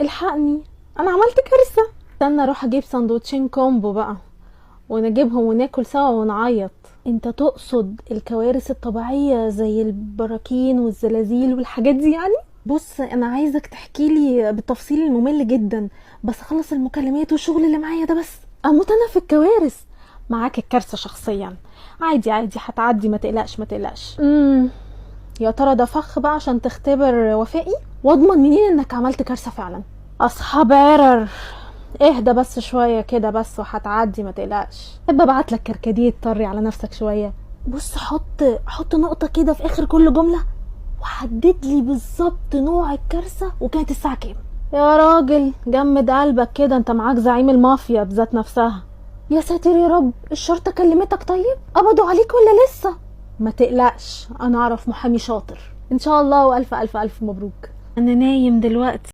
الحقني، انا عملت كارثة. استنى اروح اجيب سندوتشين combo بقى ونجيبهم وناكل سوا ونعيط. انت تقصد الكوارث الطبيعية زي البراكين والزلازل والحاجات دي يعني؟ بص انا عايزك تحكي لي بالتفصيل الممل جدا، بس اخلص المكالمات والشغل اللي معايا ده بس. اموت انا في الكوارث. معاك الكارثة شخصيا. عادي عادي، هتعدي، ما تقلقش ما تقلقش. يا ترى ده فخ بقى عشان تختبر وفائي؟ واضمن منين انك عملت كارثة فعلا؟ اصحاب عرر، اهدى بس شوية كده بس وهتعدي، ما تقلقش. احب ابعت لك كركديه طري على نفسك شوية. بص حط نقطة كده في اخر كل جملة، وحدد لي بالظبط نوع الكارثة وكانت الساعة كام. يا راجل جمد قلبك كده، انت معاك زعيم المافيا بذات نفسها. يا ساتر يا رب، الشرطة كلمتك؟ طيب قبضوا عليك ولا لسه؟ ما تقلقش، انا اعرف محامي شاطر ان شاء الله. والف الف الف مبروك. انا نايم دلوقتي.